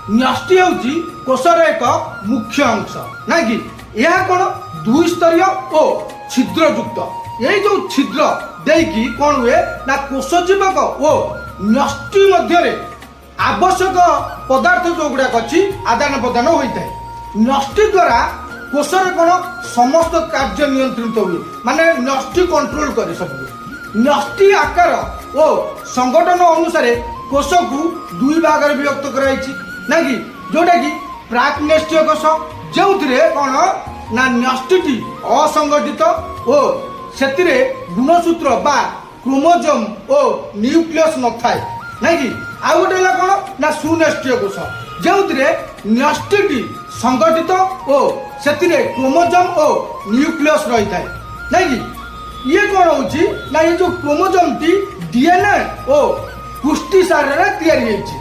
ନ୍ୟଷ୍ଟି ହେଉଛି କୋଷର ଏକ ମୁଖ୍ୟ ଅଂଶ, ନାଇଁ କି? ଏହା କ'ଣ ଦୁଇ ସ୍ତରୀୟ ଓ ଛିଦ୍ରଯୁକ୍ତ। ଏଇ ଯୋଉ ଛିଦ୍ର ଦେଇକି କ'ଣ ହୁଏ ନା କୋଷ ଜୀବକ ଓ ନ୍ୟଷ୍ଟି ମଧ୍ୟରେ ଆବଶ୍ୟକ ପଦାର୍ଥ ଯୋଉଗୁଡାକ ଅଛି, ଆଦାନ ପ୍ରଦାନ ହୋଇଥାଏ। ନ୍ୟଷ୍ଟି ଦ୍ୱାରା କୋଷରେ କ'ଣ ସମସ୍ତ କାର୍ଯ୍ୟ ନିୟନ୍ତ୍ରିତ ହୁଏ, ମାନେ ନ୍ୟଷ୍ଟି କଣ୍ଟ୍ରୋଲ କରେ ସବୁ। ନ୍ୟଷ୍ଟି ଆକାର ଓ ସଂଗଠନ ଅନୁସାରେ କୋଷକୁ ଦୁଇ ଭାଗରେ ବିଭକ୍ତ କରାଯାଇଛି, ନାଇଁ କି? ଯୋଉଟା କି ପ୍ରାକ୍ ନ୍ୟଷ୍ଟୀୟ କୋଷ, ଯେଉଁଥିରେ କ'ଣ ନା ନ୍ୟଷ୍ଟିଟି ଅସଂଗଠିତ ଓ ସେଥିରେ ଗୁଣସୂତ୍ର ବା କ୍ରୋମୋଜୋମ ଓ ନ୍ୟୁକ୍ଲିୟସ୍ ନଥାଏ, ନାଇଁ କି? ଆଉ ଗୋଟେ ହେଲା କ'ଣ ନା ସୁନ୍ୟଷ୍ଟୀୟ କୋଷ, ଯେଉଁଥିରେ ନ୍ୟଷ୍ଟିଟି ସଂଗଠିତ ଓ ସେଥିରେ କ୍ରୋମୋଜୋମ ଓ ନ୍ୟୁକ୍ଲିୟସ୍ ରହିଥାଏ, ନାଇଁ କି? ଇଏ କ'ଣ ହଉଛି ନା ଏ ଯୋଉ କ୍ରୋମୋଜୋମଟି ଡିଏନଏ ଓ ପୁଷ୍ଟିସାରରେ ତିଆରି ହେଇଛି।